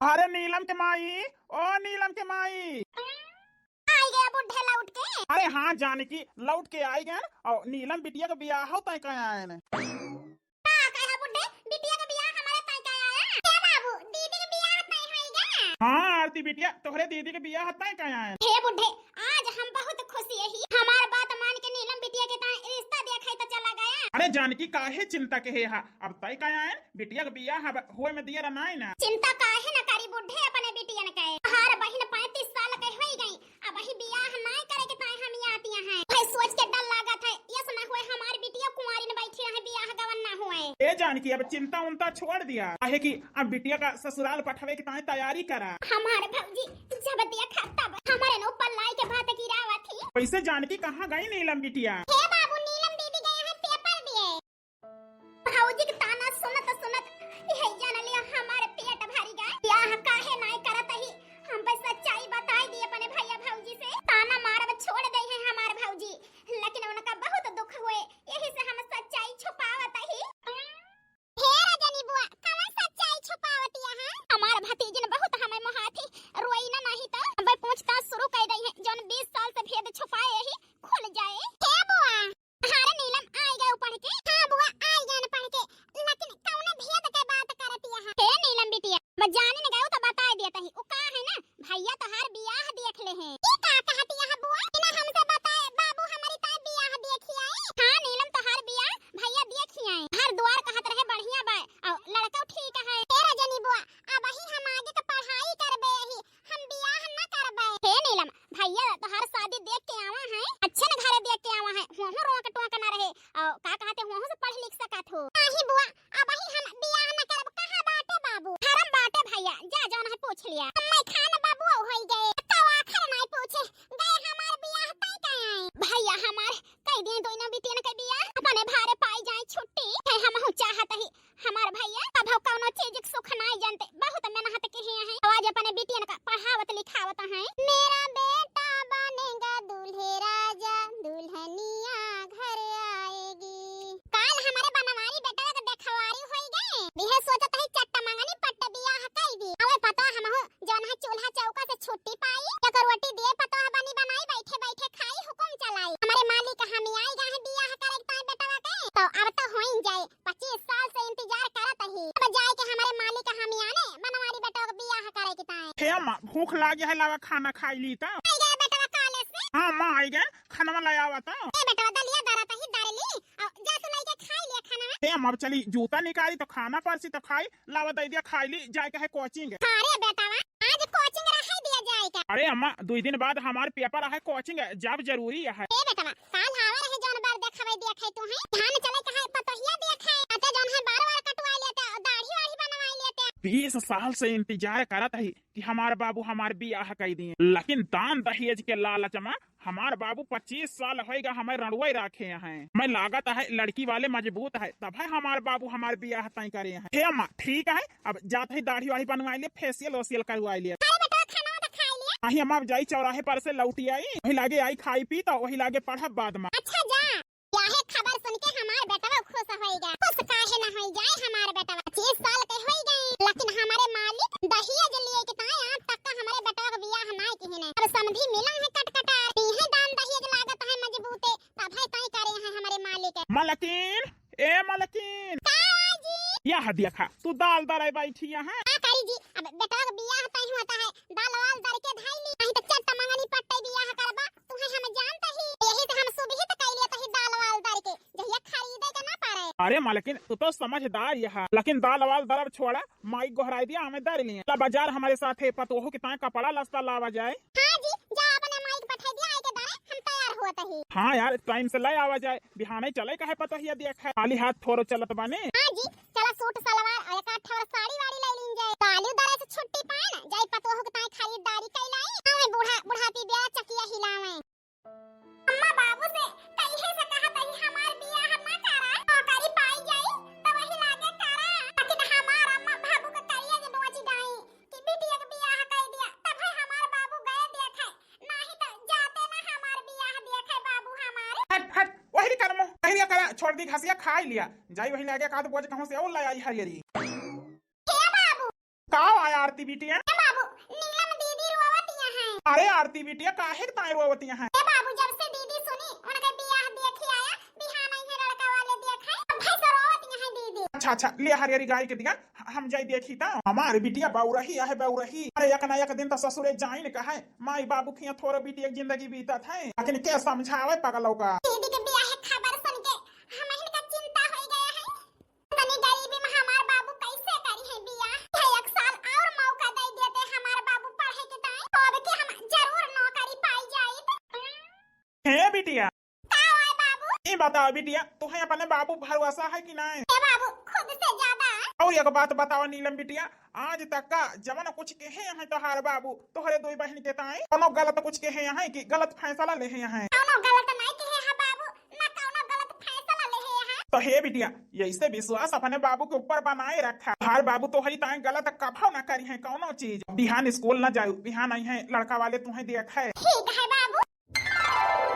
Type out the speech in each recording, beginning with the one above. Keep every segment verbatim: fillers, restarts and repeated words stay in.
अरे नीलम के माई, ओ नीलम के माई। आई गया बुढ़े लौट के। अरे हाँ जानकी, लौट के आई गए। और नीलम बिटिया के बियाह तय कहे आएन। का कहे बुढ़े, बिटिया के बियाह हमारे तय कहे आया? हे बाबू, दीदी के बियाह तय होई गया। हाँ आरती बिटिया, तोहरे दीदी के बियाह तय कहे आएन। हे बुढ़े, आज हम बहुत खुशी ही। हमार बात मान के नीलम बिटिया के ताई रिश्ता देखे तो चला गया। अरे जानकी, काहे चिंता के है हा? अब तय कहे आएन, बिटिया के बियाह अब होए में दिया रनाई ना। चिंता काहे न करी बुढ़े अपने बिटियन के। हमार बहिन पैंतीस साल के होई गई, अब ही बियाह नाय करे के ताई हम यहाँ आती हैं। भाई सोच के डर लागत है, यस ना होए हमार बिटिया कुंवारी न बैठी रहे, बियाह गवन ना होए। ए जानकी, अब चिंता उनता छोड़ दिया, काहे कि अब बिटिया का ससुराल पठवे के ताई तैयारी करा। हमार भौजी जब देखा तब हमारे न ऊपर लाई के बात गिरावा थी। वैसे जानकी, कहाँ गई नीलम बिटिया? हे बाबू, नीलम दीदी गए हैं पेपर दिए। भौजी के ताना सुनत सुनत यही जान लिया हमार पेट भरी गए। बियाह काहे नाय करत ही, हम बस सच्चाई बताई दी अपने भैया भौजी से। ताना मारब छोड़ दे है हमार भौजी, लेकिन उनका बहुत दुख हुए, यही से हम सच्चाई छुपावत ही। हे रजनी बुआ, कवन सच्चाई छुपावत यहाँ? हमार भतीजिन बहुत हमें मोहाथी, रोई ना नहीं तो। अब पूछताछ शुरू कर दई है, जौन बीस साल से भेद छुपाए ही खुल जाए। हे बुआ, अरे नीलम, आई गए पढ़ के? हाँ बुआ, आई गए पढ़ के, लेकिन कौने भेद के बात करत यहाँ? हे नीलम बिटिया, बस जाने न गए तो बता दिया तही। उ का है ना, भैया तोहार बियाह देख ले हैं। ई का कहत यहाँ बुआ? बिना हमसे बताए बाबू हमारी ताई बियाह देखी आई? हाँ नीलम, तोहार बियाह भैया देखी आई। घर द्वार कहत रहे बढ़िया बा, और लड़का ठीक है। हे रजनी बुआ, अब ही हम आगे का पढ़ाई करबे ही, हम बियाह न करबे। हे नीलम, भैया तोहार शादी देख के आवा है, अच्छे न घरे देख के आवा है, वहाँ रोक टोक न रहे, और का कहते वहाँ से पढ़ लिख सकत हो। नहीं बुआ, अब ही हम बियाह न करब। कहाँ बाटे बाबू? धर्म बाटे भैया, जा जौन है पूछ लिया। अम्मा खान बाबू होई गए, तो आखिर नहीं पूछे गए हमार बियाह तय कहे। भैया हमार कई दिन दोनों बिटियन के बियाह, अपने भारे पाई जाए छुट्टी। है हम चाहत ही हमार भैया कभो कौनो चीज के सुख नाई जानते, बहुत मेहनत किहे हैं। आज अपने बिटियन का पढ़ावत लिखावत हैं। मेरा बेटा बनेगा दूल्हे राजा, दुल्हनिया घर आएगी। काल हमारे बनवारी बेटा के देखवारी होई गए। दिहे सोचत ही चट्ट मंगनी पट्ट बियाह कई दी। अबे पता हम हो जौन है चूल्हा चौका से छुट्टी पाई, एक रोटी दिए पतोह बनी बनाई, बैठे बैठे खाई, हुकुम चलाई। हमारे मालिक हम आई गए हैं बियाह करे ताई बेटवा के, तो अब तो होई जाए, पच्चीस साल से इंतजार करत ही। अब जाए के हमारे मालिक हम आने बनवारी बेटवा के बियाह करे के ताई। हे अम्मा, भूख लागे है, लावा खाना खाई ली तो। आई गए बेटवा कॉलेज से? हाँ अम्मा, आई गए, खाना ले आवा तो। ए बेटवा, दलिया दरा तही दर ली, और जा तू लइके खाई लिया खाना। हे अम्मा, अब चली जूता निकाली तो खाना परसी तो खाई, लावा दे दिया खाई ली, जाए के है कोचिंग। हाँ रे बेटवा, आज कोचिंग रहे दिया जाए का। अरे अम्मा, दुई दिन बाद हमार पेपर है, कोचिंग जाब जरूरी है। ए बेटवा, काल आवा रहे जौन बार देखावे दिया खाई तू है, धान चले का है पतोहिया दिया खाए, अते जौन है बार बार कटवाई लेते, दाढ़ी वाढ़ी बनवाई लेते। बीस साल से इंतजार करत ही कि हमार बाबू हमार बियाह कई दिए, लेकिन दान दहेज के लालच में हमार बाबू पच्चीस साल होएगा हमें रड़ुए रखे हैं। मैं लागत है लड़की वाले मजबूत है, तब है हमार बाबू हमार बियाह तय करे हैं। हे अम्मा, ठीक है, अब जात है दाढ़ी वाढ़ी बनवाई ले, फेशियल वेशियल करवाई ले। अरे बेटा, खाना वाना खा लिया? नहीं अम्मा, अब जाई चौराहे पर से लौटी आई, वही लागे आई खाई पी तो वही लागे पढ़ब बाद में। अच्छा जा। यह खबर सुन के हमार बेटवा खुश होई गया। खुश काहे न होई जाए हमार बेटवा? पच्चीस साल के होई गए, लेकिन हमारे मालिक दहेज लिए के ताए आज तक का हमारे बेटवा के बियाह नाय किहे ने। अब समधी मिला है कटकटार, दी है दान दहेज लागत है मजबूते, तब है ताई करे हैं हमारे मालिक। मलकिन, ए मलकिन। का जी? यह देखा, तू दाल दराई बैठी यहाँ। का करी जी, अब बेटवा के बियाह तय होता है, दाल वाल दर के धई ली, नहीं तो चट्ट मंगनी पट्टे बियाह करबा। तुहे हम जानत ही, यही से हम सुबह तो कइले तही दाल वाल दर के, जहिया खरीदे के ना पड़े। अरे मालकिन, तू तो समझदार यह, लेकिन दाल वाल दरब छोड़ा, माई गोहराई दिया, हमें दर लिए। ला बाजार हमारे साथ है, पतोहू के ताए कपड़ा लस्ता लावा जाए। हाँ जी, जा अपने माई के पठाई दिया, आई के दरे, हम तैयार होत ही। हाँ यार, टाइम से ले आवा जाए, बिहाने चले का है पतोहिया दिया खाए, खाली हाथ थोड़ो चलत बाने। हाँ जी, चला सूट सलवार और एक आध ठवर साड़ी वाड़ी ले लीन जाए। काली दरे से छुट्टी पाए ना, जाई पतोहू के ताई खरीदारी कई लाई। आवे बूढ़ा, बुढ़ापी बेरा चकिया हिलावे। अम्मा बाबू से कहिए से कहा तही हमार बियाह ना करा, नौकरी पाई जाई तो वही लागे करा। लेकिन हमार अम्मा बाबू के करिए जे नोच डाई कि बिटिया के बियाह कर दिया, तब है हमार बाबू गए देखे, नहीं तो जाते ना हमार बियाह देखे बाबू हमारे। हट, हट, वही करमो, वही करा, छोड़ दी घसिया खाई लिया, जाई वही लागे का तो बोझ कहूँ से और ले आई हरियरी। हे बाबू। का आया आरती? बिटिया। ए बाबू, नीलम दीदी रोवतिया हैं। अरे आरती बिटिया, काहे के ताई रोवतिया हैं? ए बाबू, जब से दीदी सुनी, उनके बियाह देखी आया, बिहान आई है लड़का वाले देखे, अब भैंस रोवतिया हैं दीदी। अच्छा, अच्छा, ले हरियरी गाय के दिया, हम जाई देखी ता। हमार बिटिया बउरही आहे, बउरही। अरे एक ना एक दिन तो ससुरे जाइन का है, माई बाबू खिया थोड़ा बिटिया के जिंदगी बीतत है, लेकिन के समझावे पगलौ का। दीदी के बियाह के खबर सुन के हमहिन का चिंता होई गया है। तनी गरीबी में हमार बाबू कैसे करी है बियाह? है एक साल और मौका दे देते हमार बाबू पढ़े के ताई, तो अब के हम जरूर नौकरी पाई जाइत। हे बिटिया। का है बाबू? ई बताओ बिटिया, तुहे अपने बाबू भरोसा है कि नहीं? हे बाबू, खुद से ज्यादा। और एक बात बताओ नीलम बिटिया, आज तक का जवन कुछ कहे हैं तोहार बाबू तोहरे दुई बहिन के ताई, कोनो गलत कुछ कहे हैं कि गलत फैसला लेहे हैं? कोनो गलत नहीं कहे हैं बाबू, ना कोनो गलत फैसला लेहे हैं। तो हे बिटिया, यैसे विश्वास अपने बाबू के ऊपर बनाए रखा। तोहार बाबू तोहरी ताई गलत कभो ना करी हैं कोनो चीज। बिहान स्कूल ना जाऊ, बिहान आई हैं लड़का वाले तुहे देखे। ठीक है बाबू।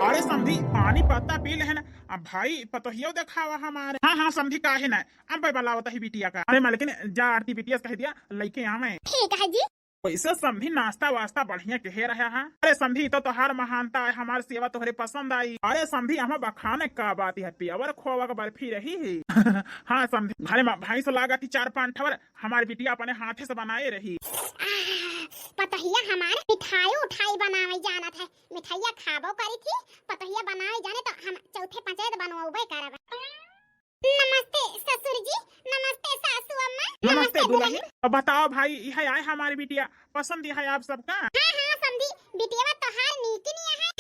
अरे समधी, पानी पत्ता पी लेहन। अब भाई, पतोहियो देखावा हमारे। हाँ, हाँ, समधी, काहे ना? अब बलावत ही बिटिया का। अरे मलकिन, जा आरती बिटिया से कह दिया, लइके आवे। ठीक है जी। वैसे समधी, नाश्ता वास्ता बढ़िया केहे रहा है? अरे समधी, तो तोहार महानता है, हमार सेवा तोहरे पसंद आई। अरे समधी, हम बखाने का बात है, प्योर खोवा के बर्फी रही है। हाँ समधी, घरे में भैंस लागा थी चार पांच ठवर, हमार बिटिया अपने हाथे से बनाए रही। आह, पतोहिया हमार मिठाई उठाई बनावे जानत है, मिठाइया खाबो करी थी, पतोहिया बनावे जाने तो हम चौथे पंचायत बनवाबे करब। नमस्ते ससुर जी, नमस्ते सासू अम्मा, नमस्ते नमस्ते दुल्हन। दुल्हन। अब बताओ भाई, यह आए हमारी बिटिया, पसंद है आप सबका? हाँ, हाँ, समधी, बिटिया तोहार नीक निया है।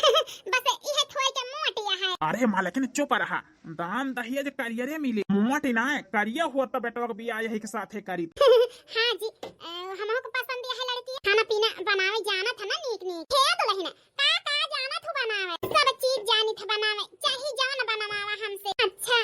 बस यह थोड़े के मोटिया है। अरे मालकिन चुप रहा, दान दहेज करियरे मिले, मोट ना है, करिया हो तो बेटवा के बियाह यही के साथे करी। हाँ जी, अ, हमहू के पसंद है लड़की, खाना पीना बनावे जानत है ना नीक नीक। हे दुल्हन, का का जानत हूँ बनावे? सब चीज जानित है बनावे, चाहे जवन बनवावा हमसे। अच्छा,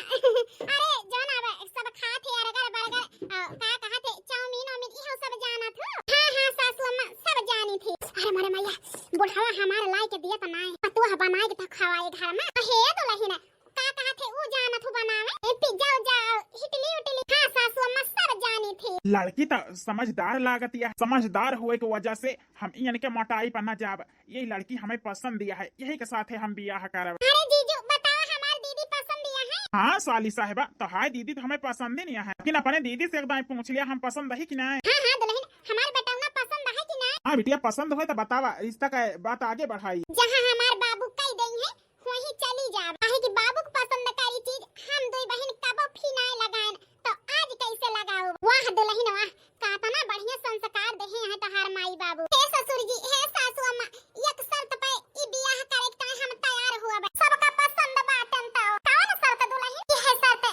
अरे जवन अब सब खात है अर्गर बर्गर, अ, का कहत है चाउमीन वाउमीन, इहो सब जानत हूँ। हाँ, हाँ, सासू अम्मा सब जानित है। अरे मोरे मैया, बुढ़वा हमार लाई के दिया तो ना है, पतोह बनाए के तो खवाए घर में। हे दुल्हन, का कहत है ऊ जानत हूँ बनावे? ए, पिज्जा उज्जा, इडली उडली। हाँ सासू अम्मा सब जानित है। लड़की तो समझदार लागत है, समझदार होए के वजह से हम इनके मोटाई पर न जाब। ये लड़की हमें पसंद दिया है, यही के साथे हम बियाह करब। अरे जीजू, बताओ हमार दीदी पसंद दिया है? हाँ साली साहिबा, तो हाय दीदी तो हमें पसंद ही नहीं है, लेकिन अपने दीदी से एक दाई पूछ लिया हम पसंद है कि नहीं। हाँ, हाँ दुल्हन, हमार बेटौना पसंद है कि नहीं? हाँ बिटिया, पसंद होए तो बतावा, रिश्ता का बात आगे बढ़ाई। जहाँ हमार बाबू कह देई है, वहीं चली जाब। काहे कि बाबू के पसंद करी चीज हम दुई बहिन कबो फी नाय लगाएन, तो आज कैसे लगाओ? वाह दुल्हन वाह, कातना बढ़िया संस्कार देहे हैं तोहार माई बाबू। हे ससुर जी, हे सासू अम्मा, एक शर्त पे ई बियाह करे के ताई हम तैयार हुआ बा। सबका पसंद बाटन तो। कौन शर्त दुल्हन? यह शर्त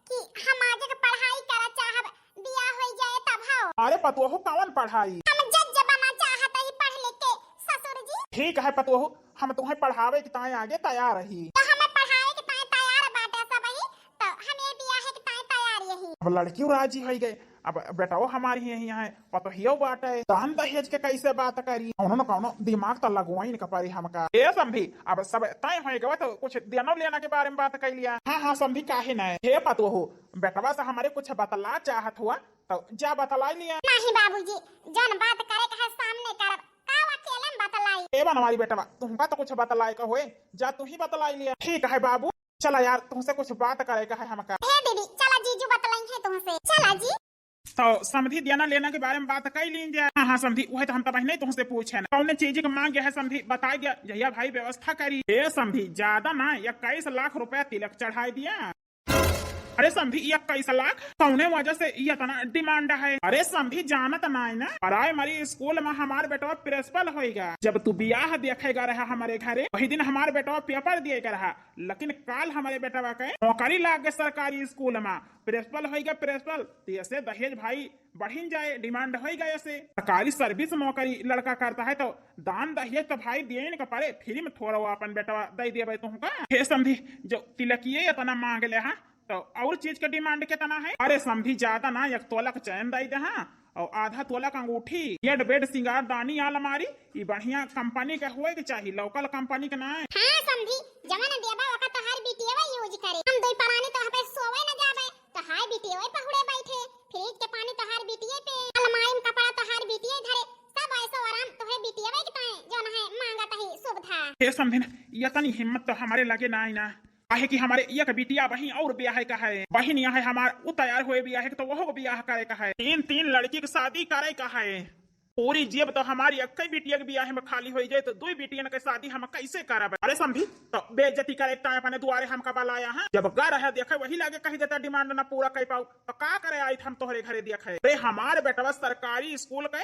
कि हम आगे के पढ़ाई करा चाहब, बियाह होई जाए तब हो। अरे पतोहू, कौन पढ़ाई? हम जज बना चाहत ही पढ़ लिख के ससुर जी। ठीक है पतोहू, हम तुम्हें पढ़ावे के ताई आगे तैयार रही। तो हमें पढ़ावे के ताई तैयार बाटे सब ही, तो हम ये बियाह के ताई तैयार यही। अब लड़कियों राजी होई गए, अब बेटाओ हमारी यही है, पतोहियो बाटे, दान दहेज के कैसे बात करी? कौनो न कौनो दिमाग तो लगवाइन के पड़ी हमका। ए समधी, अब सब तय होई गवा तो कुछ देनो लेना के बारे में बात कर लिया। हाँ, हाँ समधी, काहे ना। हे पतोहू, बेटवा से हमारे कुछ बतला चाहत हुआ, तो जा बतलाई लिया। नहीं बाबूजी, जौन बात करे के है सामने करब, का अकेले में बतलाई? ए बनवारी बेटवा, तुमका तो कुछ बतलाए का होए, जा तू ही बतलाई लिया। ठीक है बाबू, चला यार, तुमसे कुछ बात करे का है हमका। हे दीदी, चला जीजू बतलाई है तुमसे, चला जी। तो समधी देना लेना के बारे में बात कर लीन जाए। हाँ, हाँ समधी, वह तो हम तब नहीं तुमसे पूछे ना, कौन चीज के मांग है समधी, बता दिया, जहिया भाई व्यवस्था करी। ए समधी, ज्यादा ना, इक्कीस लाख रुपया तिलक चढ़ाई दिया। अरे समधी, इक्कीस लाख? कौने वजह से ये इतना डिमांड है? अरे समधी, जानत नाय ना, प्राइमरी स्कूल में हमार बेटवा प्रिंसिपल होएगा। जब तू बियाह देखेगा रहा हमारे घरे, वही दिन हमार बेटवा पेपर दिए के रहा, लेकिन काल हमारे बेटवा के नौकरी लाग गए सरकारी स्कूल में, प्रिंसिपल होएगा प्रिंसिपल। तो ऐसे दहेज भाई बढ़िन जाए, डिमांड होई गए से। सरकारी सर्विस नौकरी लड़का करता है तो दान दहेज तो भाई देन का पड़े, फ्री में थोड़ा वो अपन बेटवा दे देबे तुमका। हे समधी, जो तिलकिए इतना मांग ले, हाँ, तो और चीज का डिमांड कितना है? अरे समधी, ज्यादा ना, एक तोला का चैन दे दे, हाँ, और आधा तोला का अंगूठी, बेड, बेड, सिंगार दानी, अलमारी, ये बढ़िया कंपनी का होए के चाहिए, लोकल कंपनी का ना है। हाँ समधी, जवन देबा ओका तोहार बिटिया यूज करे, हम दुई परानी तो यहाँ पे सोवे न जाबे, तो हाय बिटिया पहुड़े बैठे, फ्रिज के पानी तोहार बिटिये पे, अलमारी में कपड़ा तोहार बिटिये धरे, सब ऐसो आराम तोहरे बिटियवे के ताई जौन है मांगत ही सुविधा। हे समधिन, यतनी हिम्मत तो हमरे लगे नाई ना। काहे कि हमरे एक बिटिया बहिन और बियाह का है, बहिन यहाँ है हमार, उ तैयार हुए बियाह के तो वहू के बियाह करे का है, तीन तीन लड़की के शादी करे का है। पूरी जेब तो हमारी एक्कै बिटिया के बियाह में खाली होई जाए, तो दुई बिटियन के शादी हम कैसे करब? अरे समधी, तो बेइज्जती करे ताई अपने दुआरे हमका बलाया है? जब घर है देखे वही लागे कही देता, डिमांड ना पूरा कर पाऊ, तो का करे आई हम तोहरे घरे देखे? अरे हमार बेटवा सरकारी स्कूल के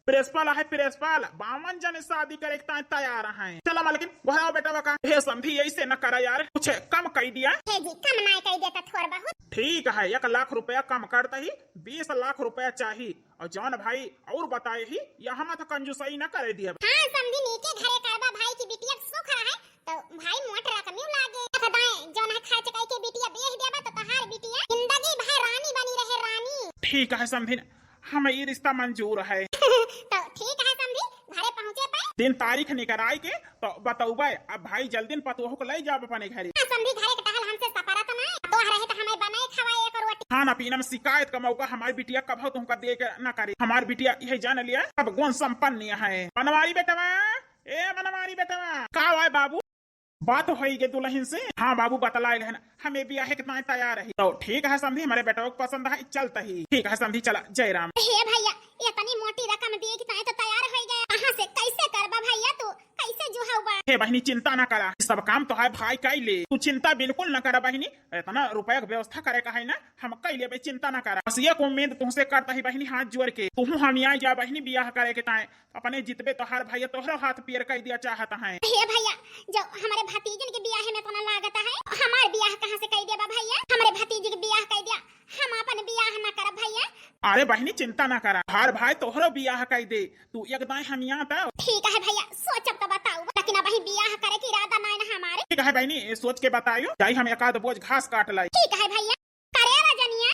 प्रिंसिपल है, प्रिंसिपल, बावन जने शादी करे ताई तैयार हैं। चला मलकिन, घर आओ बेटवा का। हे समधी, ऐसे न करा यार, कुछ कम कर दिया। हे जी, कम ना कर देता थोड़ बहुत। ठीक है, एक लाख रुपया कम करता ही, बीस लाख रुपया चाहिए। और जौन भाई और बताए ही, यहाँ मत कंजूसई न करे दिया। हाँ, समधी नीके घरे करबा भाई की बिटिया के सुख रहे, तो भाई मोट रकम लागे। खदाए जौन है खर्च कई के बिटिया बेच देबा, तो तोहार बिटिया जिंदगी भर रानी बनी रहे, रानी। ठीक है समधिन, हम ई रिश्ता मंजूर है। तो ठीक है समधी, घरे पहुँचे पे। दिन तारीख निकराई के तो बतौबे। अब भाई जल्दी न पतोह को ले जाब अपने घरे। हाँ, समधी, घरे के टहल हमसे सपरत ना। तो रहे तो हमें बनाए खवाए एक रोटी। खाना पीना में शिकायत का मौका हमारी बिटिया कभो तुमका दे के ना करे। हमारी बिटिया यह जान लिया, अब गुण संपन्न है। बनवारी बेटवा, ए बनवारी बेटवा, का हुआ है बाबू? बात होई गे दुल्हन से? हाँ बाबू, बतलाए है ना, हमें बियाह के ताई तैयार है। तो ठीक है समधी, हमारे बेटवा को पसंद है, चलता ही। ठीक है समधी, चला, जय राम। हे भैया, इतनी मोटी रकम दिए कि ताई तो तैयार हो गया। कहाँ से, कैसे करबा भैया तू? कैसे जुहाउबा? हे बहिनी, चिंता ना करा, सब काम तो है भाई कई ले, तू चिंता बिल्कुल ना करा बहिनी, इतना रुपया के व्यवस्था करे का है ना, हम कई लेबे, चिंता ना करा। बस ये को उम्मीद तुमसे करता ही बहिनी, हाथ जोड़ के, तुहू हम यहाँ जा बहिनी बियाह करे के ताई, अपने जितबे तोहार भैया तोहरो हाथ पियर कई दिया चाहत है। हे भैया, जब हमारे भतीजन के बियाह में इतना लागत है, हमार बियाह कहाँ से कई देबा भैया? हमारे भतीजे के बियाह कई दिया, हम अपन बियाह ना करब भैया। अरे बहिनी, चिंता ना करा, हर भाई तोहरो बियाह कई दे, तू एक दाएं हम यहाँ तो। ठीक है भैया, सोचब तो बताऊ, लेकिन अबही बियाह करे के इरादा नाई ना हमारे। ठीक है बहिनी, ये सोच के बतायो, जाई हम एक आध बोझ घास काट लाई। ठीक है भैया। करे रजनिया,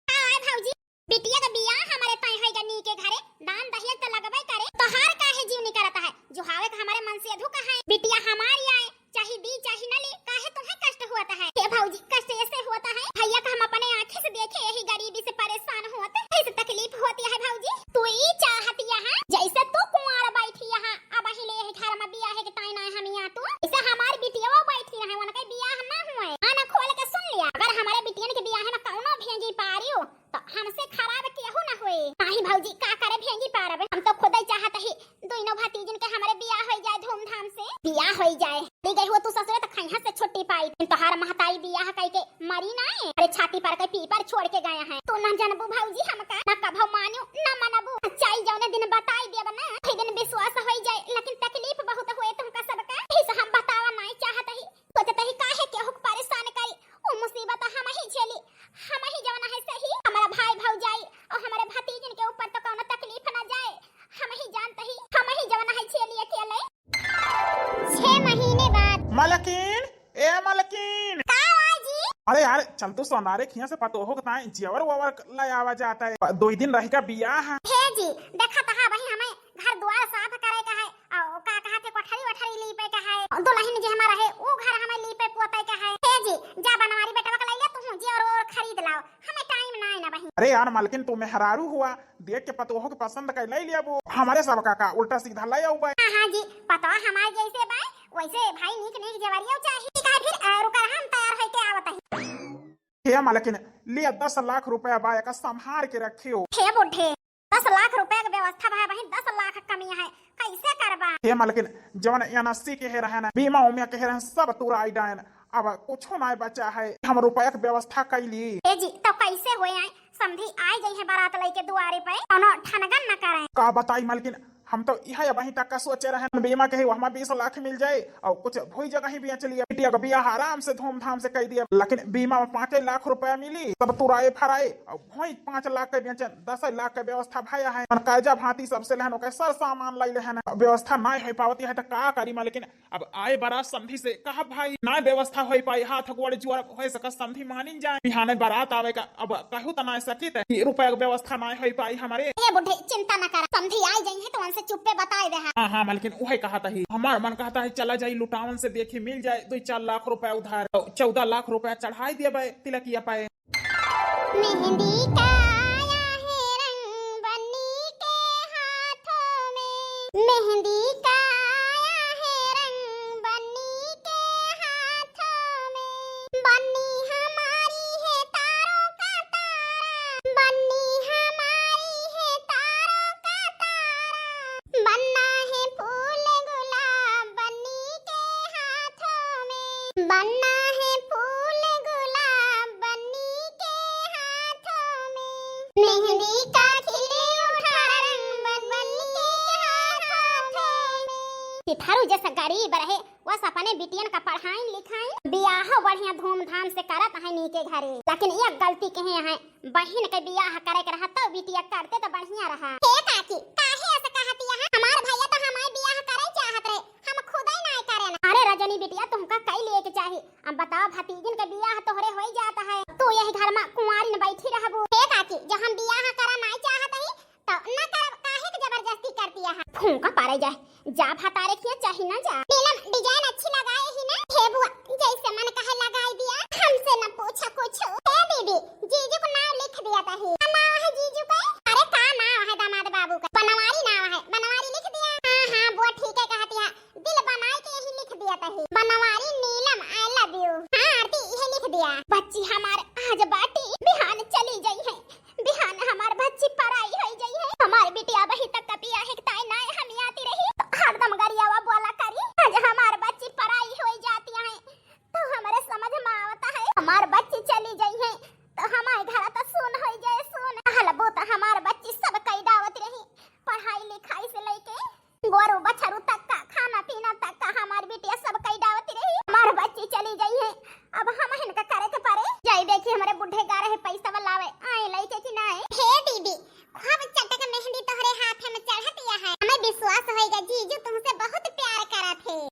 का आए भौजी, बिटिया का बियाह हमारे ताई होई गा नीके घरे, दान दहेज तो लगबे करे, तोहार काहे जीव निकरत है? जुहावे का हमारे मन से अधू का है, बिटिया हमारी आए, चाहे दी चाहे न ली, काहे तुम्हें कष्ट होता है? हे भौजी, कष्ट ऐसे होता है, भैया का हम अपने आँखें से देखे यही गरीबी से परेशान होते, ऐसे तकलीफ होती है भौजी। तू ई चाहती है जैसे तू कुंवार बैठी यहाँ, अबही ले यही घर में बियाह के ताई ना हम यहाँ तू, इसे हमार बिटिया बैठी रहे, उनके बियाह ना हुए। कान खोल के सुन लिया, अगर हमारे बिटियन के बियाह में कौनो भेंगी पारियो तो हमसे खराब केहू न होए। नाही भौजी, का करे भेंगी पारब, हम तो खुदे चाहत ही दोनों भतीजन के हमरे बियाह होई जाए धूमधाम से। बियाह होई जाए, दी गई हो तू ससुरे तो खैहा से छुट्टी पाई। तोहार महतारी बियाह कई के मरी नाई, अरे छाती पर के पीपर छोड़ के गया है। तू ना जनबू भौजी हमका, ना कभो मानियो ना मनबू। चाहे जौने दिन बताई देब ना, वही दिन विश्वास होई जाए, लेकिन तकलीफ बहुत होए तुमका सबका, इस हम बतावा नाई चाहत ही। सोचत ही काहे केहू के परेशान करी, उ मुसीबत हम ही झेली, हम ही जवन है सही, हमारा भाई भौजाई और हमारे भतीजन के ऊपर तो कौनो तकलीफ ना जाए, हम ही जानत ही, हम ही जवन है झेली अकेले। छह महीने बाद। मलकिन, ए मलकिन। का हुआ जी? अरे यार, चल तो सोनारे खिया से पतोहो के ताई जेवर ववर ले आवा जाता है, दो ही दिन रह का बियाह है। हे जी, देखत हा वही हमें घर द्वार साफ करे का है, और का कहा थे कोठरी वठरी लीपे का है, दुल्हन जे हमारा है वो घर हमें लीपे पोते का है। हे जी, जा बनवारी बेटवा के ले ले तू जी और, और खरीद लाओ, हमें टाइम ना है ना बहिन। अरे यार मलकिन, तू मेहरारू हुआ, देख के पतोहो के पसंद कर ले लिया वो, हमारे सब का, का उल्टा सीधा ले आऊ बे। हाँ हाँ जी, पतोह हमारे जैसे बा वैसे भाई नीक नीक जेवरियो चाहिए। ठीक है फिर, अ, रुका हम तैयार होके आवत ही। हे मलकिन, ले दस लाख रुपया बा, एका संभार के रखियो। हे बुढ़े, दस लाख रुपया के व्यवस्था बा बहिन, दस लाख कमी है, कैसे करबा? हे मलकिन, जवन एनएससी के हे रहे ना, बीमा उमा के हे रहे, सब तुराई डायन, अब कुछो ना बचा है, हम रुपया के व्यवस्था कैली। हे जी, तो कैसे होए आए? समधी आए जाई है बारात लेके दुआरे पे, कोनो ठनगन न करे। का बताई मलकिन, हम तो यह अबहीं तक का सोचे रहे, बीमा के ही वहाँ बीस लाख मिल जाए और कुछ भोई जगह ही बेच लिए, बिटिया का बियाह आराम से धूमधाम से कर दिया, लेकिन बीमा में पाँच लाख रुपया मिली, सब तुराए फराए और भोई पाँच लाख के बेचे, दस लाख के व्यवस्था भया है, कर्जा भांति सबसे लेहन, ओकर सर सामान लाई लेहन, व्यवस्था ना हो पावती है तो का करी मलकिन। अब आए बारात समधी से कहा भाई ना व्यवस्था हो पाई, हाथ गोड़ जोड़ हो सका समधी मानिन जाए, बिहाने बारात आवे का अब कहू त ना सकी त कि रुपया के व्यवस्था ना हो पाई हमारे। ए बुढ़े चिंता न करा, समधी आई जाई है तो उनसे चुप्पे बताए दे है। हाँ हाँ मलकिन, उहे कहत ही, हमार मन कहत ही चला जाई लुटावन से देखी मिल जाए दो चार लाख रुपया उधार, तो चौदह लाख रुपया चढ़ाई देबे तिलकिया पे। मेहंदी का मेहंदी का आया है रंग बन्नी के हाथों में, बन्नी हमारी है तारों का तारा, बन्नी हमारी है तारों का तारा, बन्ना है फूल गुलाब बन्नी के हाथों में, बन्ना है फूल गुलाब बन्नी के हाथों में, मेहंदी का खिले उठा रंग बन्नी के हाथों में। कि थारू जैसा गरीब रहे, बस अपने बिटियन का पढ़ाइन लिखाइन, बियाह बढ़िया धूमधाम से करत है नीके घरे, लेकिन एक गलती कहे हैं, बहिन के बियाह करे के रहा तो बिटिया करते तो बढ़िया रहा। हे काकी, काहे ऐसे कहतिया है? हमार भैया तो हमार बियाह करे चाहत रहे, हम खुदे नाय करे ना। अरे रजनी बिटिया, तुमका कई लेके चाही? अब बताओ, भतीजिन के बियाह तोहरे होई जात है, तू यही घर में कुंवारी न बैठी रहबू। हे काकी, जो हम बियाह करा नाय चाहत ही तो न करब, काहे के जबरदस्ती करतिया है? फूंका पारे जाए, जा भतारे किया चाही ना जा। नीलम, डिजाइन अच्छी लगाए ही ना? हे बुआ, जैसे मन कहे लगाई दिया, हमसे न पूछा कुछ। हे दीदी, जीजू को नाम लिख दिया तही। का नाम है जीजू का? अरे का नाम है दामाद बाबू का? बनवारी नाम है, बनवारी लिख दिया। हाँ हाँ बुआ, ठीक है कहतिया, दिल बनाए के यही लिख दिया तही, बनवारी नीलम I love you। हाँ आरती, यही लिख दिया। बच्ची हमार आज बाटी, बिहान चली जाई है, बिहान हमार बच्ची पराई होई जाई है। हमार बिटिया अबही तक का बियाह के ताई नाय हम आती रही, तो हरदम गरियावा बोला करी। आज हमार बच्ची पराई होई जाती है, तो हमरे समझ में आवता है, हमार बच्ची चली जाई है, तो हमार घर तो सुन होई जाए, सुन। हलबो तो हमार बच्ची सब कई डावत रही, पढ़ाई लिखाई से लेके गोरू बछरू तक का, खाना पीना तक का हमार बिटिया सब कई डावत रही। हमार बच्ची चली जाई है, अब हम हिनका करे के परे। जाई देखी हमरे बुढ़े गा रहे पैसा लावे, आए लइके कि नाय। हे दीदी, खूब चटक मेहंदी तोहरे हाथ में चढ़तिया है, हमें विश्वास होइगा जीजू तुमसे बहुत प्यार करत है।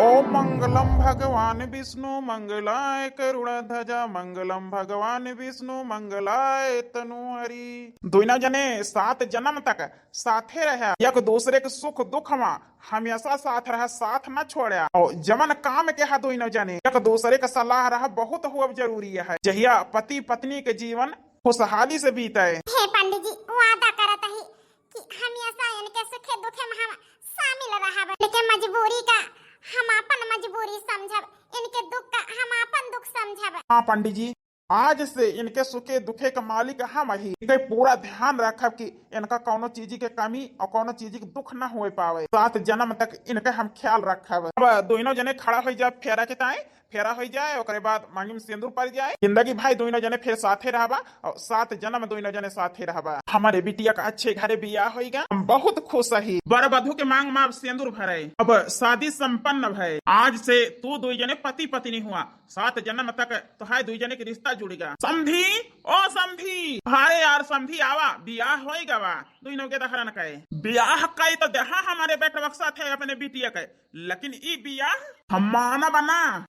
ओम मंगलम भगवान विष्णु मंगलाय करुणा ध्वजा, मंगलम भगवान विष्णु मंगलाय तनु हरि। दोनों जने सात जन्म तक साथे रह्या, एक दूसरे के सुख दुख मा हमेशा साथ रहा, साथ न छोड़ा। और जवन काम के हा दोनों जने एक दूसरे का सलाह रहा बहुत हुआ जरूरी है, जहिया पति पत्नी के जीवन खुशहाली से बीते। हे पंडित जी, वादा करत ही कि हमेशा इनके सुखे दुखे में हम शामिल रहब, इनके मजबूरी का हम आपन मजबूरी समझब, इनके दुख का हम आपन दुख समझब। हाँ पंडित जी, आज से इनके सुखे दुखे का मालिक हम ही। इनके पूरा ध्यान रखब कि इनका कौनो चीज के कमी और कौनो चीज के दुख न होए पावे। सात जन्म तक इनके हम ख्याल रखब। अब दोनों जने खड़ा हो जाए फेरा के ताई, फेरा हो जाए, ओकरे बाद मांगी में सिंदूर पड़ जाए। जिंदगी भाई दोनों जने फिर साथे रहबा और सात जन्म दोनों जने साथे रहबा। हमारे बिटिया का अच्छे घरे बियाह होइगा, हम बहुत खुश ही। बर वधू के मांग में अब सिंदूर भरे, अब शादी संपन्न भय। आज से तू दो जने पति पत्नी हुआ, सात जन्म तक तोहार दुई जने के रिश्ता जुड़िगा। समधी, ओ समधी, अरे यार समधी आवा, बियाह होई गवा, दुइनो के दहरन कहे। बियाह कई तो देहा हमारे बेटवा के साथ है अपने बिटिया के, लेकिन ई बियाह हम मानब ना।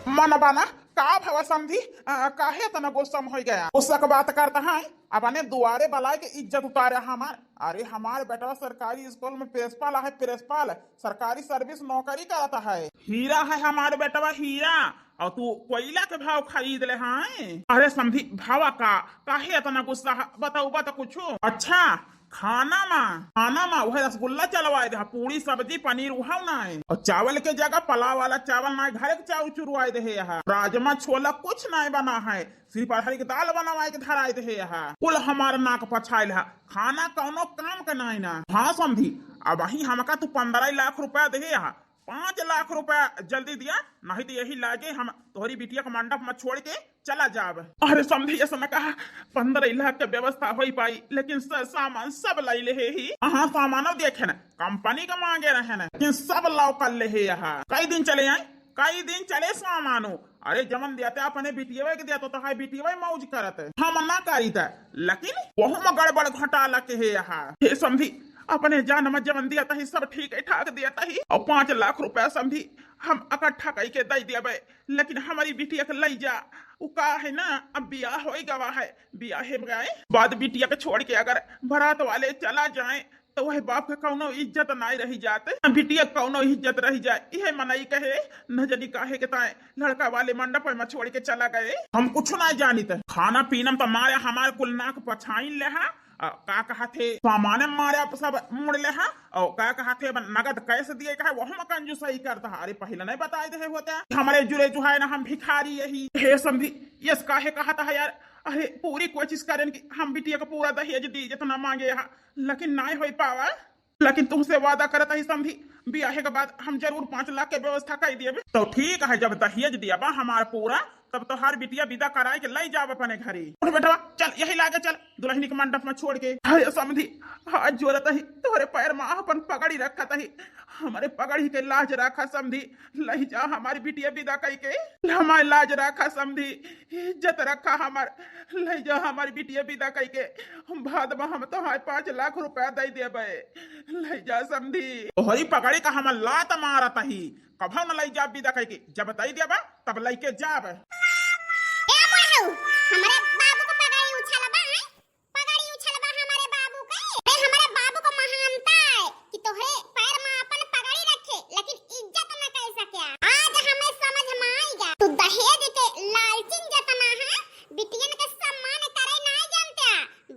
मानब ना? का भवा समधी, अ, काहे इतना गुस्सा में होई गया? गुस्सा के बात करता है, अपने दुआरे बलाए के इज्जत उतारे हमार। अरे हमार बेटवा सरकारी स्कूल में प्रिंसिपल है, प्रिंसिपल। सरकारी सर्विस नौकरी करत है। हीरा है हमार बेटवा हीरा, और तू कोयला के भाव खरीद ले हैं। अरे समधी भावा का, काहे इतना गुस्सा है? बताओ बता कुछ। अच्छा खाना मा, खाना मा वह रसगुल्ला चलवाए दे, पूरी सब्जी पनीर उहाव ना है। और चावल के जगह पलाव वाला चावल ना है, घर के चाउर चुरवाए दे है। यहाँ राजमा छोला कुछ ना बना है, सिर्फ अरहर के दाल बनवाए के धराए दे है। यहाँ कुल हमार नाक पछाइल है, खाना कौनो काम के नाई ना। हाँ समधी, अबही हमका तू पन्द्रह लाख रुपया दे है, पाँच लाख रुपया जल्दी दिया, नहीं तो यही लागे हम तोहरी बिटिया के मंडप में छोड़ के चला जाब। अरे समधी ऐसा न कहा, पन्द्रह लाख के व्यवस्था होई पाई, लेकिन स-, सामान सब लाई ले ही। हाँ सामानो देखे न, कंपनी के मांगे रहे न, लेकिन सब लाव कर ले है। यहाँ कई दिन चले आए, कई दिन चले सामानो। अरे जमन दिया ते अपने बिटियवे के दिया तो तहाय बिटियवे मौज करत है। हम ना करी त, लेकिन वहू में गड़बड़ घोटाला के है यहाँ। हे समधी, अपने जान में जमन दिया तही सब ठीक है ठाक दिया तही। और पाँच लाख रुपया समधी हम इकट्ठा कई के दे देबे, लेकिन हमारी बिटिया के लई जा। उ का है ना, अब बियाह होई गवा है, बियाह है गए बाद बिटिया के छोड़ के अगर बारात वाले चला जाए तो वह बाप के कौनो इज्जत नाई रही जात, बिटिया के कौनो इज्जत रही जाए। यह मनई कहे, न जनी काहे के ताए लड़का वाले मंडप में छोड़ के चला गए। हम कुछ ना जानित। खाना पीना में तो मारे हमार कुल नाक पछाइन ले हा, अ, का कहत हे, सामान मारे अब सब मुड़ ले हा, और का कहत हे, अब नगद कैसे दिए कहे, वहू में कंजूसई करता है। अरे, पहिले नहीं बताए दे होता, हमरे जुरे जुहाए ना, हम भिखारी यही। हे समधी, यस काहे कहत है यार? अरे, पूरी कोशिश करेन कि हम बिटिया को पूरा दहेज दी, जितना मांगे हा, लेकिन नाय होई पावा। लेकिन तुमसे वादा करत ही समधी, बियाहे के बाद हम जरूर पाँच लाख के व्यवस्था कर दिए। तो ठीक है, जब दहेज दिया बा हमार पूरा, तब तोहार बिटिया विदा कराए के लई जाब अपने घरे। उठ बेटवा, चल, यही लागे चल, दुल्हनी के मंडप में छोड़ के। हाय समधी, हाथ जोड़त ही, तोहरे पैर में अपन पगड़ी रखत ही, हमारे पगड़ी के लाज रखा समधी, लई जा हमारी बिटिया विदा कई के, हमारी लाज रखा समधी, इज्जत रखा हमार, लई जा हमारी बिटिया विदा कई के, बाद में हम तोहार पाँच लाख रुपया दे देबे, लई जा समधी। तोहरी पगड़ी का हम लात मारत ही, कभो न लई जाब विदा कई के, जब दे देबा तब लई के जाब। ए बुढ़ऊ, हमरे बाबू को पगड़ी उछलबा है, पगड़ी उछलबा हमरे बाबू के। अरे हमरे बाबू को महानता है कि तोहरे पैर में अपन पगड़ी रखे, लेकिन इज्जत न कर सके। आज हमें समझ में आई गया, तू दहेज के लालचिन जतना है, बिटियन के सम्मान करे ना जानते।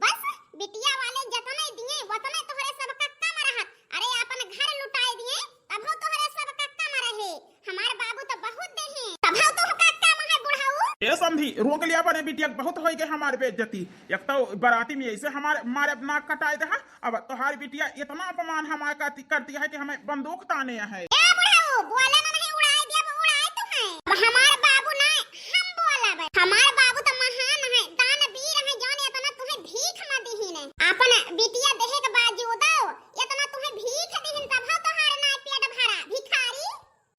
बस बिटिया वाले जतने दिए, वतने तोहरे सबका कम रहत। अरे अपन घर लुटाए दिए, तभो तोहरे सबका कम रहे। हमार बाबू तो बहुत देहे, तभो तुमका कम है बुढ़ऊ। ए समधी, रोक लिया अपने बिटिया, बहुत होई गए हमार बेइज्जती। एक तो बाराती में ऐसे हमार मारे नाक कटाए दे, हाँ? अब तोहार बिटिया इतना अपमान हमार करती, करती है कि हमें बंदूक ताने है। ए बुढ़ऊ, बोला ना नहीं, उड़ाए दिया, वो उड़ाए तो है। अब हमार बाबू ना, हम बोला बे। हमार बाबू तो महान है, दानवीर है, जौन इतना तुम्हें भीख में दीही ने। अपन बिटिया देहे के बावजूदो इतना तुम्हें भीख दीहिन, तब हो तोहार ना पेट भरा, भिखारी।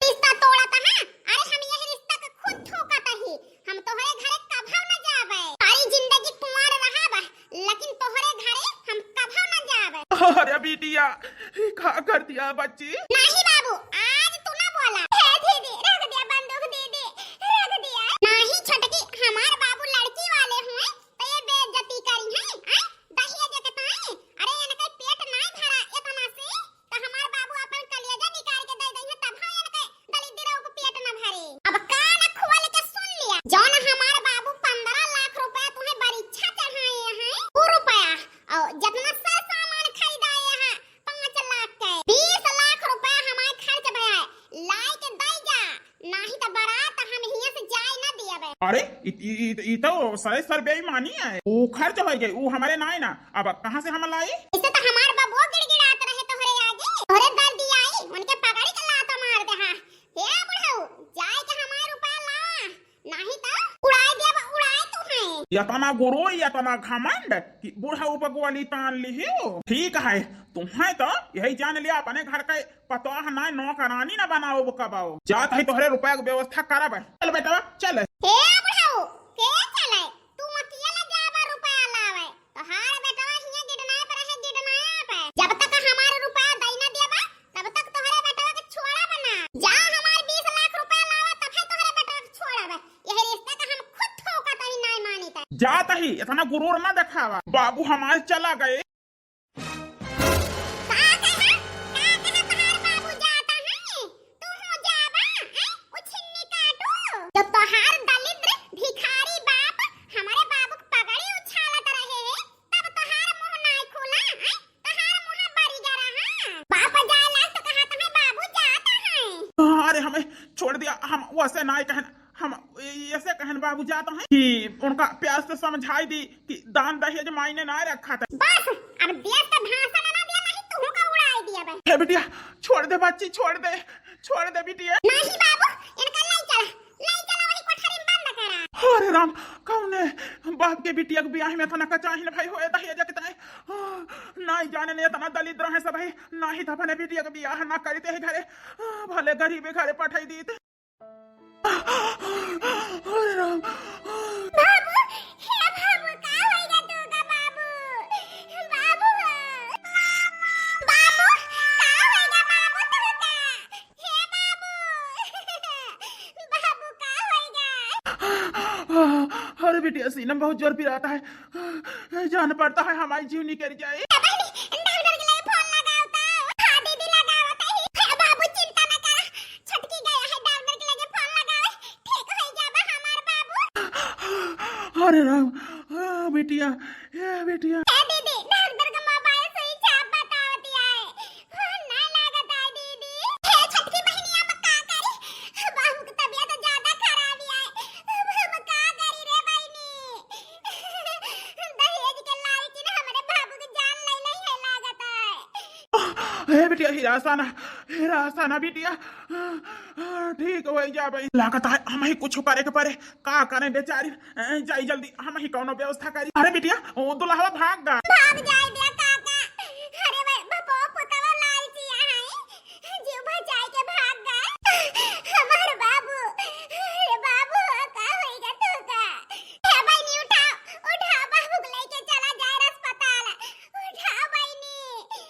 रिश्ता तोड़त है? अरे हम यह रिश्ता के खुद थूकत ही। हम तोहरे घरे कभो न जाबे। सारी जिंदगी कुंवार रहब, लेकिन तोहरे घरे हम कभो न जाबे। अरे बिटिया, ई का कर दिया बच्ची? नहीं बाबू, आज तू ना बोला। हे दीदी, रख दिया बंदूक दीदी, रख दिया। नहीं छोटकी, हमार बाबू लड़की वाले हुए, तो ये बेइज्जती करी है, हैं? दहेज के ताई? अरे इनके पेट नहीं भरा इतना से। तो हमार बाबू अपन कलेजा निकाल के दे दइहे, तब हम इनके दलिद्रों को पेट न भरे। अब कान खोल के सुन लिया, जौन हमार बाबू पन्द्रह लाख रुपया तुम्हें बरीक्षा चढ़ाए हैं, वो रुपया, और जितना सर सामान खरीदाए हैं पाँच लाख के, बीस लाख रुपया हमारे खर्च भया है, लाई के दे जा। नाही त बारात हम हियां से जाए ना दियबे। अरे, इ, इ, इ, इ तो सरासर बेईमानी है। ऊ खर्च हो गई, ऊ हमारे नाई ना। अब कहाँ से हम लाई? इसे तो हमार बबुआ गिड़गिड़ात रहे तोहरे आगे। तोहरे दर्दी आई, उनके पगड़ी के लात मार दे, हाँ। हे बुढ़ऊ, जाए के हमार रुपया लावा, नाही त उड़ाए देब, उड़ाए तू है। इतना गुरूर, इतना घमंड कि बुढ़ऊ बगवाली तान लिहियो। ठीक है, तुम्हें तो यही जान लिया, अपने घर का पतोह ना नौकरानी ना बनाओ कबाओ। जात है तोहरे रुपया के व्यवस्था करब। चल बेटवा, चल। हे बुढ़ऊ, के चले? तू अकेले जाबा रुपया लावे। तोहार बेटवा हियां गिडनैप रहे, गिडनैप। जब तक हमार रुपया दई ना देबा, तब तक तोहरे बेटवा के छोड़ब ना। जा हमार बीस लाख रुपया लावा, तब है तोहरे बेटवा के छोड़ब। यह रिश्ता का हम खुद ठोकत ही नाय मानी त। जात ही, इतना गुरूर ना दिखावा। बाबू हमार चला गए। का कहा? का कहा तोहार बाबू जाता है? तू हो जाबा, हैं? उ छिन्नी काटू। जब तोहार दलिद्र भिखारी बाप हमारे बाबू के पगड़ी उछालत रहे, तब तोहार मुंह नाय खुला, हैं? तोहार मुंह बरी गया रहा। बाप जाए लाग तो कहा तुम्हें बाबू जाता है। अरे हमें छोड़ दिया, हम वैसे नाय कहन। हम ऐसे कहन बाबू जात हैं कि उनका प्यार से समझाई दी कि दान दहेज मायने ना रखा था। बस, अब देश का भाषण ना दिया, नहीं तुहू का उड़ाई दिया बे। हे बिटिया, छोड़ दे बच्ची, छोड़ दे, छोड़ दे बिटिया। नहीं बाबू, इनका ले चला, ले चला वही कोठरी में बंद करा। अरे राम, कौने बाप के बिटिया के बियाह में इतना कचाहिन भाई होए दहेज कितना है? नहीं जाने ने इतना दलिद्र है सब है, नहीं तो अपने बिटिया के बियाह ना करते है घरे, भले गरीबे घरे पठाई दीते। अरे राम। बाबू, हे बाबू, का होइगा तू का बाबू? बाबू, बाबू, का होइगा बाबू तू का? हे बाबू, बाबू, का होइगा? अरे बिटिया, सीना में बहुत जोर पिराता है। जान पड़ता है हमारी जीव निकल जाए। ए बहिनी, डॉक्टर के लगे फोन लगाओ तो। हाँ दीदी, लगावत ही। हे बाबू, चिंता न करा, छटकी गया है, डॉक्टर के लगे फोन लगावे, ठीक हो जाबा हमार बाबू। अरे राम, आ, बिटिया, ए बिटिया। ए दीदी, हे बिटिया, हिरासा ना, हिरासा ना बिटिया, ठीक होइ जाबे। लागत है हमही कुछ करे के परे। का करें बेचारी, जाई जल्दी हमही कौनो व्यवस्था करी। अरे बिटिया, ओ दुल्हवा भाग गा। भाग जाए दे काका। अरे भाई, बपो पुतवा लालची है, जीव बचाई के भाग गए। हमार बाबू, अरे बाबू, का होइगा तू का? हे बहिनी, उठाओ, उठाओ, बाबू के लेके चला जाए अस्पताल। उठाओ बहिनी।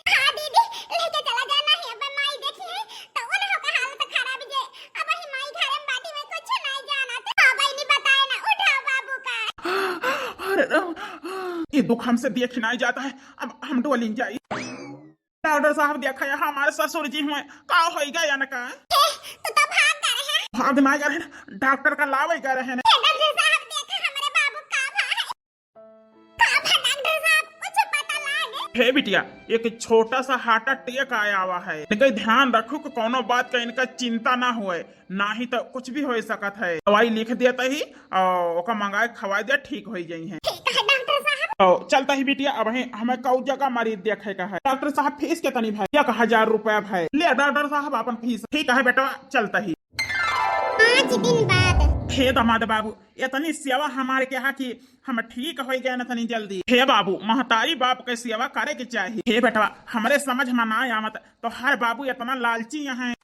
हाँ दीदी, लेके चला जाए, नहीं अब माई देखी है, तो उन्हों का हालत खराब जे, अब ही माई घरे में बैठी में कुछ नहीं जानत। हाँ बहिनी, बताए ना, उठाओ बाबू का। अरे राम, ये दुख हमसे देख नहीं जाता है, अब हम डोलिन जाई। डॉक्टर साहब, देखा है, हमारे ससुर जी हुए, का होइगा इनका? ए, तू तो भाग गए हैं। भाग ना गए हैं, डॉक्टर का लावे गए हैं। ए, डॉक्टर साहब, देखा हमारे बाबू का भा है। का भा डॉक्टर साहब, कुछ पता लागे? हे बिटिया, एक छोटा सा हार्ट अटैक आया हुआ है, इनका ध्यान रखो कि कौनो बात का इनका चिंता ना होए। नाही तो कुछ भी होइ सकत है। दवाई लिख देत ही और ओका मंगाए खवाए दे, ठीक होइ जइहैं। ठीक है डॉक्टर साहब। तो चलत ही बिटिया, अबहीं हमें कौ जगह मरीज देखे का है। डॉक्टर साहब, फीस कितनी भए? एक हजार रुपया भए। ले डॉक्टर साहब, अपन फीस। ठीक है बेटवा, चलत ही। पाँच दिन बाद। हे दामाद बाबू, इतनी सेवा हमारे के हा कि हम ठीक होइ गए न तनी जल्दी। हे बाबू, महतारी बाप के सेवा करे के चाही। हे बेटवा, हमरे समझ में ना आवत, तोहार बाबू इतना लालची हैं।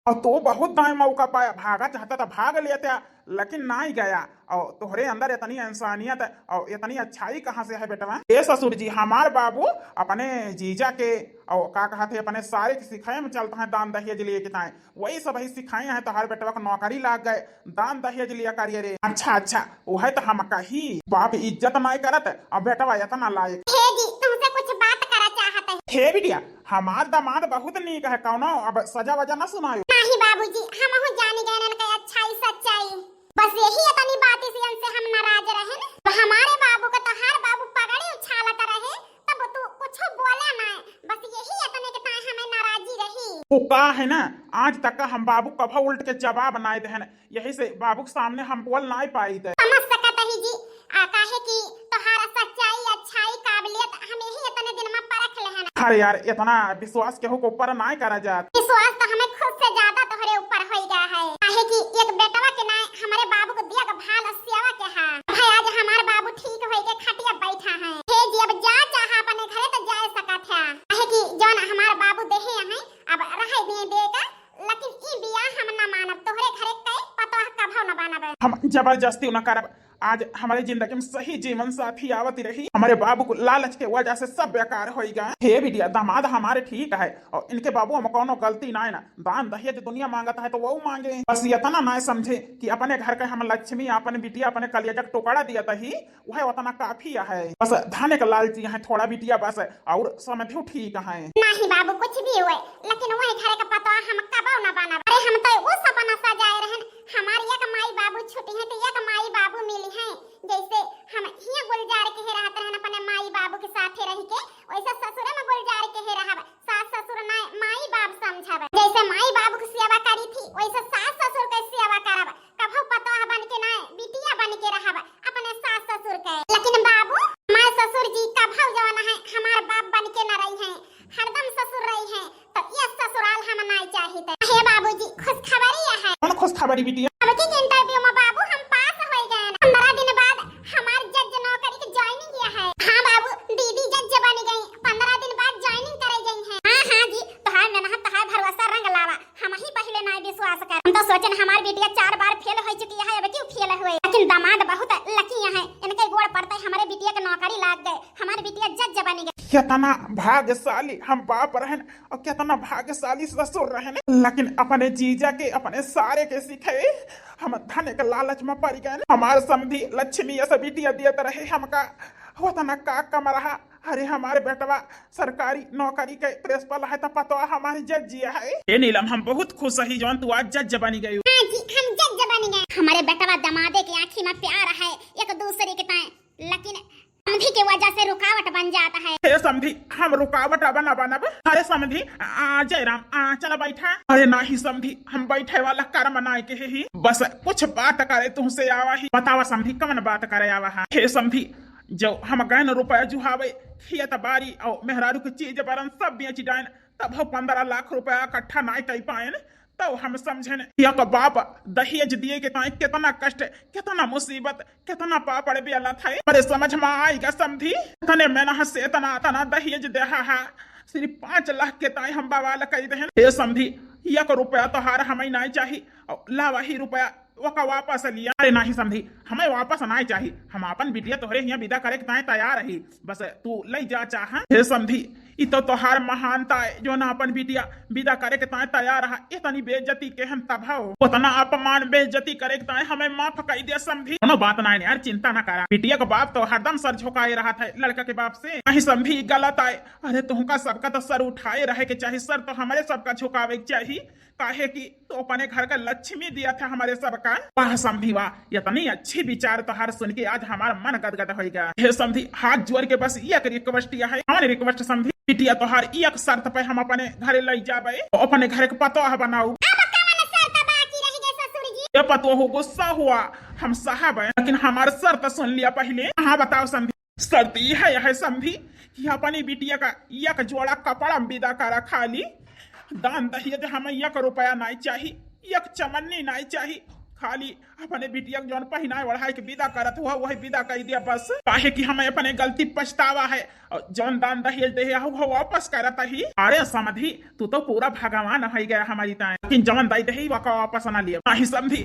और तू बहुत दाएं मौका पाया, भागा चाहता था, भाग लेता, लेकिन नाहीं गया। और तोहरे अंदर इतनी इंसानियत और इतनी अच्छाई कहाँ से है बेटवा? ए ससुर जी, हमार बाबू अपने जीजा के और का कहत है, अपने सारे के सिखाए में चलत हैं, दान दहेज लिए के ताए। वही सब ही सिखाए हैं, तोहार बेटवा के नौकरी लाग गए, दान दहेज लिया करिए रे। अच्छा, अच्छा, वह तो हम कही, बाप इज्जत नाहीं करत, अब बेटवा इतना लायक। हे जी, तुमसे कुछ बात करा चाहत है। हे बिटिया, हमार दामाद बहुत नीक है, कौनो अब सजा वजा ना सुनायो। नहीं बाबूजी, हमहू जानी गए इनके अच्छाई सच्चाई। बस यही इतनी बात इसी इनसे हम नाराज रहे न। अब हमारे बाबू का तोहार बाबू पगड़ी उछालत रहे, तब तू कुछ बोला ना। बस यही इतने के ताए हमें नाराजी रही। वो का है ना, आज तक हम बाबू कभो उल्ट के जवाब नाय देहन। यही से बाबू के सामने हम बोल नाय पाई थे। समझ सकत ही जी, आ, काहे कि तोहार सच्चाई, अच्छाई, काबिलियत हम यही इतने दिन में परख लेहन। अरे यार, इतना विश्वास केहू के ऊपर नाय करा जात। विश्वास तो हमें खुद से ज्यादा तोहरे ऊपर होई गया है, काहे कि एक बेटवा के नाय हमारे बाबू के देखभाल और सेवा के हा। भाई, आज हमार बाबू ठीक होई के खटिया बैठा है। हे जी, अब जा चाहा अपने घरे तो जा सकत है, काहे कि जौन हमार बाबू देहे हैं, अब रहे दिए दे का, लेकिन ई बियाह हम ना मानब। तोहरे घरे के पतोह कभो न बनब। हम जबरदस्ती न करब। आज हमारे जिंदगी में सही जीवन साथी आवत रही, हमारे बाबू के लालच के वजह से सब बेकार होई गा। हे बिटिया, दामाद हमारे ठीक है और इनके बाबू हम कौनो गलती ना है ना। दान दहेज दुनिया मांगत है तो वो मांगे, बस इतना ना समझे कि अपने घर के हम लक्ष्मी, अपन बिटिया, अपने कलेजा के टुकड़ा दिया तही वह उतना काफी है। बस धन के लालची है थोड़ा बिटिया बस, और समधियो ठीक है। नहीं बाबू, कुछ भी हुए, लेकिन वह घर के पतोह हम कबो न बनब। अरे हम तो वो सपना सजाए रहन, हमार एक माई बाबू छूटी है तो एक माई बाबू मिली है। जैसे हम हियां गुलजार के ही रहत रहन अपने माई बाबू के साथे रह के, वैसे ससुरे में गुलजार के ही रहब। सास ससुर ना माई बाप समझब। जैसे माई बाबू की सेवा करी थी, वैसे सास ससुर के सेवा करब। कभो पतोह बन के ना, बिटिया बन के रहब अपने सास ससुर के। लेकिन बाबू, हमार ससुर जी कभो जवन है, हमार बाप बन के न रही हैं, हरदम ससुर रही हैं, तो ये ससुराल हम ना चाहित। हे बाबूजी, खुशखबरी है। कौन खुशखबरी बिटिया? अब की इंटरव्यू में बाबू हम पास हो गए। पन्द्रह दिन बाद हमार जज नौकरी के ज्वाइनिंग किया है। हाँ बाबू, दीदी जज बन गई, पन्द्रह दिन बाद ज्वाइनिंग करे गई है। हाँ हाँ जी, तोहार मेहनत, तोहार भरोसा रंग लावा। हम ही पहले ना विश्वास कर, हम तो सोचन हमार बिटिया चार बार फेल हो चुकी है, अब क्यों फेल हुए। लेकिन दामाद बहुत लकी है, इनके गोड़ पड़ते हमारे बिटिया के नौकरी लाग गए, हमार बिटिया जज बन गई। कितना भाग्यशाली हम बाप रहन और कितना भाग्यशाली ससुर रहन, लेकिन अपने जीजा के, अपने सारे के सिखाए हम धन के लालच में पड़ गए। हमार समधी लक्ष्मी ऐसा बिटिया दियत रहे हमका, होतना का कम रहा। अरे हमारे बेटवा सरकारी नौकरी के प्रिंसिपल है तो पतवा हमारी जज जी है। ए नीलम, हम बहुत खुश ही जौन तू आज जज बनी गई। हाँ जी, हम जज बन गए। हमारे बेटवा दमादे के आँखी में प्यार है एक दूसरे के ताए, लेकिन समधी के वजह से रुकावट बन जाता है। हे समधी, हम रुकावट अब न बनब। अरे समधी, आ, जयराम, आ, चला बैठा। अरे नाही समधी, हम बैठे वाला कर्म नाय के ही, बस कुछ बात करे तुमसे आवा ही। बतावा समधी, कौन बात करे आवा है? हे समधी, जो हम गहन रुपया जुहावे, खेत बारी और मेहरारू के चीज बरन सब बेच डायन, तब हम पन्द्रह लाख रुपया इकट्ठा नाय कई पाएन। तब हम समझेन, एक बाप दहेज दिए के ताई कितना कष्ट, कितना मुसीबत, कितना पापड़ बेला था। हमरे समझ में आएगा समधी, तने मेहनत से इतना, इतना दहेज देहा है, सिर्फ पाँच लाख के ताई हम बवाल कई देहन। हे समधी, एक रुपया तोहार हमें नाय चाही, और लावा ही रुपया ओका वापस लिया। अरे नाही समधी, हमें वापस नाय चाही। हम आपन बिटिया तोहरे हियां विदा करे के ताय तैयार रही, बस तू लई जा चाह। हे समधी, ई तो तोहार महानता है, जो ना अपन बिटिया विदा करे के ताय तैयार रहा। इतनी बेइज्जती के हम तब हो, उतना अपमान बेइज्जती करे के ताय हमें माफ कर दे समधी। कोनो बात नाय यार, चिंता ना करा। बिटिया का बाप तो हरदम सर झुकाए रहा था लड़का के बाप से। नहीं समधी, गलत आए। अरे तुमका सबका तो सर उठाए रहे के चाही, सर तो हमारे सबका झुकावे के चाही। काहे कि तू अपने घर का लक्ष्मी दिया था हमारे सबका। वाह समधी वाह, इतनी अच्छी विचार तोहार सुन के आज हमारा मन गदगद होइगा। हे समधी, हाथ जोड़ के बस एक रिक्वेस्ट यह है, हमारे रिक्वेस्ट समधी, बिटिया तोहार एक शर्त पे हम अपने घरे लई जाबे, अपने घर के पतोह बनाऊ। अब कवन शर्त बाकी रह गए ससुर जी? ये पतोह गुस्सा हुआ, हम सहब है, लेकिन हमार शर्त सुन लिया पहले। हाँ बताओ समधी। शर्त ई है, है समधी कि अपनी बिटिया का एक जोड़ा कपड़ा में विदा करा, खाली दान दहेज हमें एक रुपया नाय चाही, एक चमन्नी नाय चाही, खाली अपने बिटिया के जौन पहिनाए ओढ़ाए के विदा करत हुआ वही विदा कर दिया बस। काहे कि हमें अपने गलती पछतावा है और जौन दान दहेज दे हो, हो वापस करत ही। अरे समधी, तू तो पूरा भगवान हो गया हमारी ताए, लेकिन जौन दई दे वका वापस ना लिया। नहीं समधी,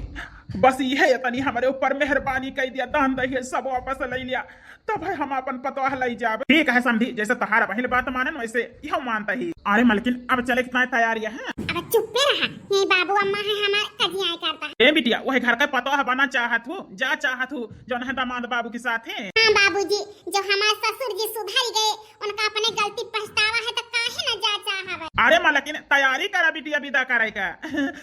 बस ये है तनी हमारे ऊपर मेहरबानी कर दिया, दान दहेज सब वापस ले लिया। तब है हम अपन पतोह लई जाब। ठीक है समधी, जैसे तोहार बहिन बात मानन वैसे इहो मानता ही। अरे मलकिन, अब चले कितना तैयारी है? अब चुप्पे रहा, ये बाबू अम्मा है हमार कजियाए करता है। ए बिटिया, वही घर का पतोह बना चाहत हूँ, जा चाहत हूँ, जौन है दामाद बाबू के साथ है। हाँ बाबूजी, जो हमार ससुर जी सुधर गए, उनका अपने गलती पछतावा है तो काहे न जा चाहब। अरे मलकिन, तैयारी करा बिटिया विदा करे का।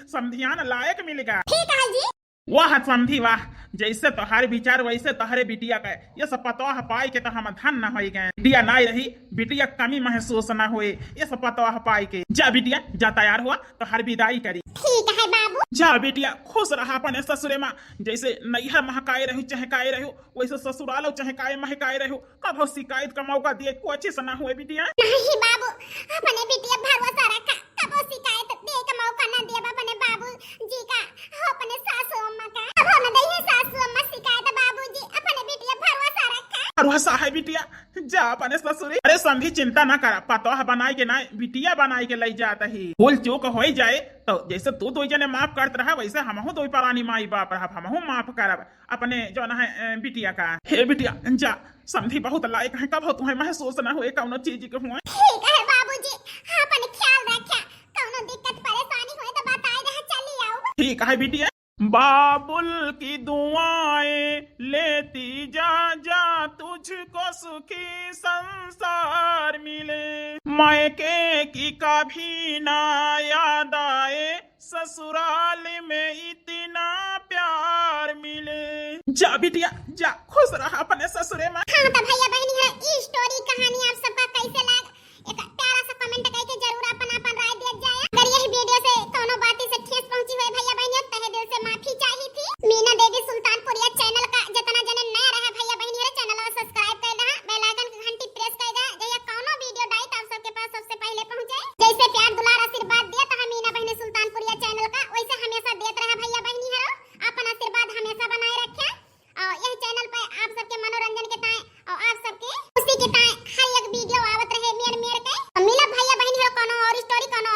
समधियान लायक मिलेगा। ठीक है जी। वाह समधी वाह, जैसे तोहार विचार वैसे तोहरे बिटिया के। ये सब पतोह पाई के तो हम धन न होई गए। बिटिया नाई रही, बिटिया कमी महसूस न होए, ये सब पतोह पाई के। जा बिटिया, जा तैयार हुआ, तोहर विदाई करी। ठीक है बाबू। जा बिटिया, खुश रहा अपने ससुरे माँ, जैसे नैहर महकाए रहू, चहकाए रहू, वैसे ससुराल चहकाए महकाए रहू। कबो शिकायत का मौका दिए कोशिश ना हुए बिटिया। नहीं बाबू, अपने बिटिया भरोसा रखा, कबो शिकायत दिए का मौका ना दिया अपने बाबू जी का, अपने सासू अम्मा का। कबो ना दई है सासू अम्मा शिकायत बाबू जी, अपने बिटिया भरोसा रखा। भरोसा है बिटिया, जा अपने ससुरी। अरे समधी चिंता ना करा, पतोह बनाए के ना, बिटिया बनाए के लई जात ही। भूल चूक होई जाए तो जैसे तू दो जने माफ करत रहा वैसे हमहू दो परानी माई बाप रहा, हमहू माफ करब। अपने जौन है, अ, बिटिया का। हे बिटिया, जा, समधी बहुत लायक है, कबो तुम्हें महसूस ना हुए कौनो चीज के हुए। ठीक है बाबूजी, अपन ख्याल रख्या, कौनो दिक्कत परेशानी हुए तो बताए रहे, चली आऊ। ठीक है बिटिया। बाबुल की दुआएं लेती जा, जा तुझको सुखी संसार मिले। मायके की कभी ना याद आए, ससुराल में इतना प्यार मिले। जा बिटिया, जा, खुश रहा अपने ससुरे में। हाँ, तो भैया बहनी है, ई story कहानी आप सबका कैसे लाग, एक प्यारा सा comment करके जरूर अपन, अपन राय दिया जाए। अगर यही video से कोनो बात से ठेस पहुंची हुई भैया बहनी, तहे दिल से माफी चाहिए थी। मीना देवी सुल्तानपुरिया channel का जितना जने नया रहे भैया बहनी है, channel को subscribe कर दहा, bell icon की घंटी press कर दहा, जैसे कोनो video डाई तो आप सबके पास सबसे पहले पहुंचे। जैसे प्यार दुलार आशीर्वाद दिया तो हम मीना बहनी सुल्तानपुरिया channel का वैसे हमेशा देत रहे भैया बहनी हरो, अपन आशीर्वाद हमेशा बनाए रखे। और यह channel पे आप सबके मनोरंजन के ताए और आप सबके खुशी के ताए हर एक video आवत रहे मेर मेर के। तो मिलब भैया बहनी हरो कोनो और story, कोनो